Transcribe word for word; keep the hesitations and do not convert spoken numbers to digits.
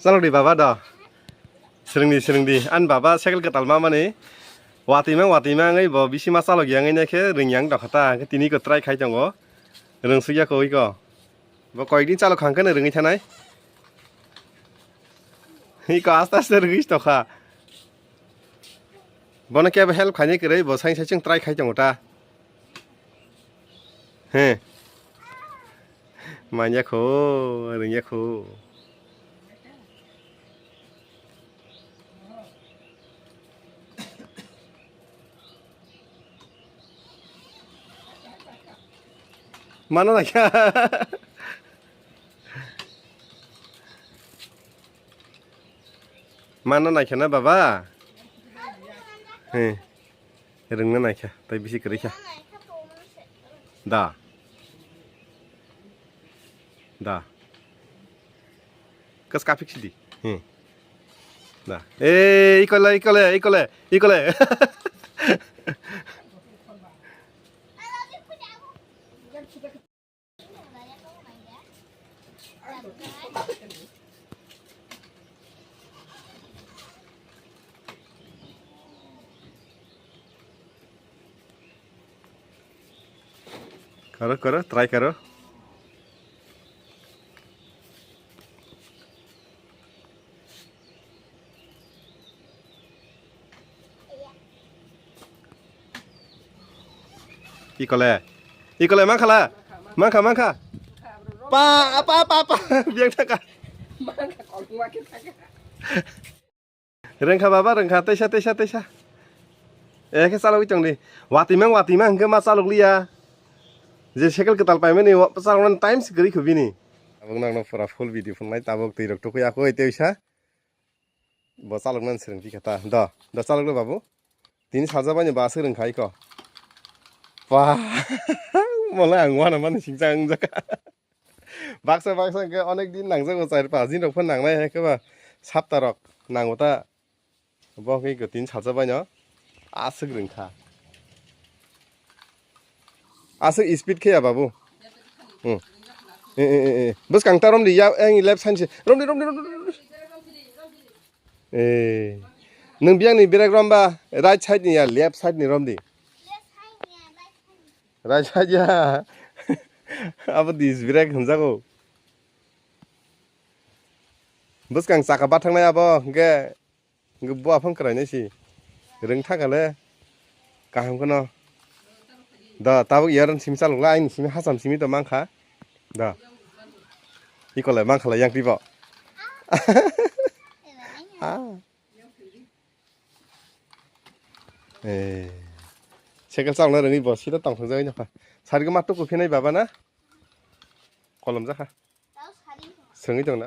Chalok di baba do. Swrwng di, swrwng di. Ani baba cycle kwtal ma mani. Watwi mang, watwi mang oi bo bisi ma chalok yang oi na khe rwng yang dokha ta. Tini ko try khai tongo. Rwng suk ya ko oi ko. Bo koi din chalok khang khe rwngwi thanai. Iko aste aste rwngwi tokha. Bono kebo help khainai kwrwi, bo saing saisung try khai tongo ta. He. Manya kho, rwngya kho. Mano naikha. Mano naikha na baba? He. Rwngna naikha, tai bisi kwrwi kha. Da. Da. Kas kapik sidi. He. Da. Eh, ikole, ikole, ikole, ikole. Karo, karo, try karo. Ikole. Ikole, mangkhala. Mangkha, mangkha. Pa, pa, pa, pa. Biang thaka. Rengkha baba, rengkha. Teisa, teisa, teisa. Ekhe chalogwi tongdi. Watimang, watimang, hwnkhe ma chalokliya. Je cycle kwtal paimani, wa-, chaloknani time se kwrwi kho bini. Tabuk nangno pura full video phunuknai, tabuk twi rok tukui akoi teisa. Bo chaloknani swrwng tikha ta. Do, do chalokle babu. Tini sajabaini ba aswk rwngkha iko. Ba, mole ang uanamani singcha wngjak. Baksa baksa hwnkhe onek din nangjago, char pas din rok phano nangnai, hwnkhe ba sapta rok nango ta. Bo hwnkhe iko tini sajabaino aswk rwngkha. Aswk speed khe ya babu. Hmm. Eh, eh, eh, eh. Bwskang ta romdi ya, eh, left side se. Romdi, romdi, romdi, romdi. Eh. Nwng biyang ni brake romba right side ni ya, left side ni romdi. Right side ya. Abo disc brake hwnjago. Bwskang chakka bathangnai abo, hwnkhe Hwnkhe bo aphang kwrainai si. Rwngthaka le. Kaham kheno. Da, tabuk yaran simi chalokla, aini simi hacham simi to mankha. Da. Ikole mankhala yang pibo. Ah. Eh. Cycle chalokna rwngwi bo sida tongthokjagwi nokha. Sarigwi ma tuku phinai baba na? Kolom jakha. Swrwngwi tongna.